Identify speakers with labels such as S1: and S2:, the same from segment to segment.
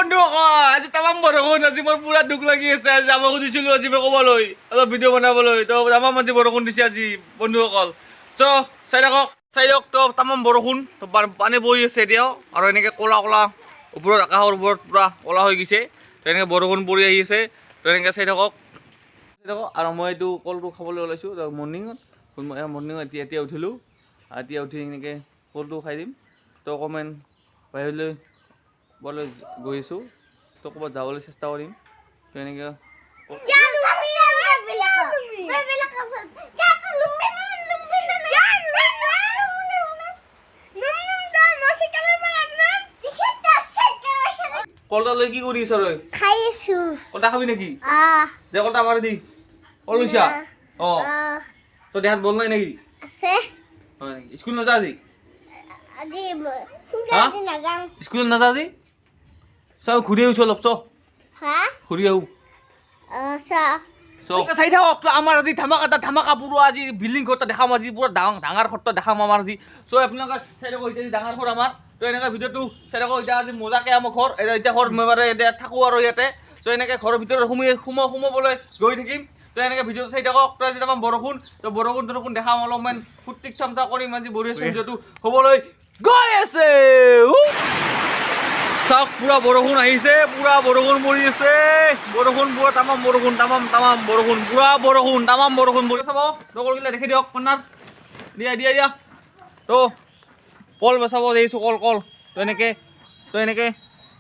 S1: বন্ধুসকল, আজি তামাম বৰষুণ। আজি মোৰ পুৰা দুখ লাগি আছে। আজি যাব খুজিছিলোঁ আজি মই ক'বলৈ অলপ ভিডিঅ' বনাবলৈ, তো তামাম আজি বৰষুণ দিছে আজি বন্ধুসকল। চ' চাই থাকক, চাই দিয়ক। তো তামাম বৰষুণ, তো পানী পৰি আছে এতিয়াও আৰু এনেকৈ ক'লা ক'লা ওপৰত, আকাশৰ ওপৰত পূৰা ক'লা হৈ গৈছে। তো এনেকৈ বৰষুণ পৰি আহি আছে। তো এনেকৈ চাই থাকক, চাই থাকক। আৰু মই এইটো কলটো খাবলৈ ওলাইছোঁ মৰ্ণিঙত। মৰ্ণিঙত এতিয়া এতিয়া উঠিলোঁ, এতিয়া উঠি এনেকৈ কলটো খাই দিম। তো অকণমান বাহিৰলৈ ক'ৰবালৈ গৈ আছোঁ, তো ক'ৰবাত যাবলৈ চেষ্টা কৰিম। তো এনেকৈ কলটা লৈ কি কৰি আছ ৰৈ?
S2: খাই আছো।
S1: কলটা খাবি নেকি?
S2: আহ।
S1: দে, কলটা আমাৰ দি। কল লৈছা? অঁ।
S2: আহ।
S1: তই দেহাত বল নাই নেকি?
S2: আছে।
S1: হয় নেকি? স্কুল নাযা আজি?
S2: আজি
S1: হা?
S2: আজি নাযাওঁ।
S1: স্কুলত নাযা আজি? চব ঘূৰি আহিছোঁ অলপ, চ।
S2: হা?
S1: ঘূৰি আহোঁ।
S2: চ।
S1: চাই থাকক। তো আমাৰ আজি ধামাকা এটা ধামাকা পুৰা আজি বিল্ডিং ঘৰটা দেখাম আজি, পুৰা ডাঙৰ ডাঙৰ ঘৰটা দেখাম আমাৰ আজি। চ' আপোনালোকে চাই থাকক। এতিয়া ডাঙৰ ঘৰ আমাৰ, তো এনেকৈ ভিডিঅ'টো চাই থাকক। এতিয়া আজি মজাকে আমাৰ ঘৰ এতিয়া, এতিয়া ঘৰ মই বাৰু এতিয়া থাকোঁ আৰু ইয়াতে। চ' এনেকৈ ঘৰৰ ভিতৰত সোমাই সোমাবলৈ গৈ থাকিম। তো এনেকৈ ভিডিঅ'টো চাই থাকক। তো আজি তাৰমান বৰষুণ, তো বৰষুণ তৰষুণ দেখাম, অলপমান ফূৰ্তিক থামচা কৰিম আজি। বঢ়িয়া আছে, ভিডিঅ'টো হ'বলৈ গৈ আছে। উ! চাওক, পুৰা বৰষুণ আহিছে, পুৰা বৰষুণ পৰি আছে। বৰষুণ পুৰা তামাম বৰষুণ, তামাম তামাম বৰষুণ, পুৰা বৰষুণ, তামাম বৰষুণ পৰি। চাব, লগৰগিলা দেখি দিয়ক কন্যাৰ। দিয়া দিয়া দিয়া। তো কল বচাব যাইছোঁ, কল কল। তো এনেকৈ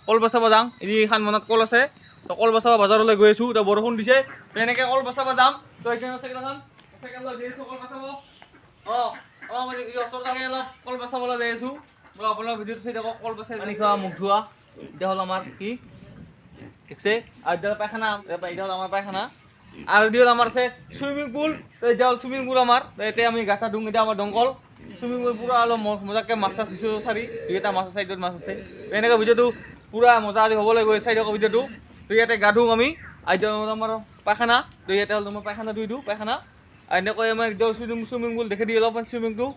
S1: কল বচাব যাওঁ। এইখন মনত কল আছে, তো কল বচাব বজাৰলৈ গৈ আছোঁ। তো বৰষুণ দিছে, তো এনেকৈ কল বচাব যাম। তো এইখন চাইকেলখন, চাইকেল লৈ যাই আছোঁ কল বচাব। অঁ অঁ মানে এই ওচৰত আমি অলপ কল বচাবলৈ যাই আছোঁ। তো আপোনালোক ভিডিঅ'টো চাই থাকক। কল বচাই পানী খোৱা, মুখ ধোৱা। এতিয়া হ'ল আমাৰ কি দেখছে আৰু এতিয়া হ'ল পায়খানা, এতিয়া হ'ল আমাৰ পায়খানা আৰু এতিয়া হ'ল আমাৰ আছে চুইমিং পুল। তো এতিয়া হ'ল চুইমিং পুল আমাৰ। তো এতিয়া আমি গা চা ধুম। এতিয়া আমাৰ দমকল, চুইমিং পুল পুৰা অলপ মজাকৈ মাছ চাছ দিছোঁ, চাৰি দুই এটা মাছ আছে, চাইডত মাছ আছে। তো এনেকৈ ভিডিঅ'টো পুৰা মজা আজি হ'বলৈ গৈ, চাই থাকক ভিডিঅ'টো। তো ইয়াতে গা ধুম আমি। আৰু এতিয়া হ'ল আমাৰ পায়খানা। তো ইয়াতে হ'ল তোমাৰ পায়খানা ধুই দিওঁ, পায়খানা। আৰু এনেকৈ আমাৰ একদম চুইমিং পুল দেখি দি অলপমান চুইমিংটো।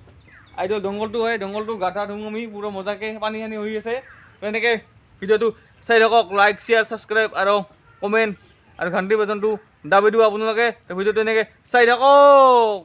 S1: আৰু এইটো দমকলটো হয়, দমকলটো গা চা ধুম আমি পুৰা মজাকৈ, পানী চানী হৈ আছে। তো এনেকৈ ভিডিঅ'টো চাই থাকক। লাইক, শ্বেয়াৰ, ছাবস্ক্ৰাইব আৰু কমেণ্ট আৰু ঘণ্টি বাটনটো দাবি দিব আপোনালোকে। তো ভিডিঅ'টো এনেকৈ চাই থাকক।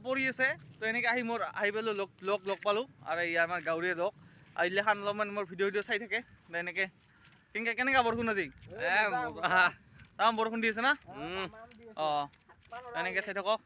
S1: পৰি আছে। তো এনেকৈ আহি মোৰ আহি পালোঁ, লগ লগ লগ পালোঁ আৰু এই আমাৰ গাঁৱৰে লগ আৰু এইগিলাখান অলপমান মোৰ ভিডিঅ' ভিডিঅ' চাই থাকে। তো এনেকৈ কেনেকৈ কেনেকুৱা বৰষুণ আজি?
S3: এ মজা।
S1: তামাম বৰষুণ দি আছে না? অঁ, এনেকৈ চাই থাকক।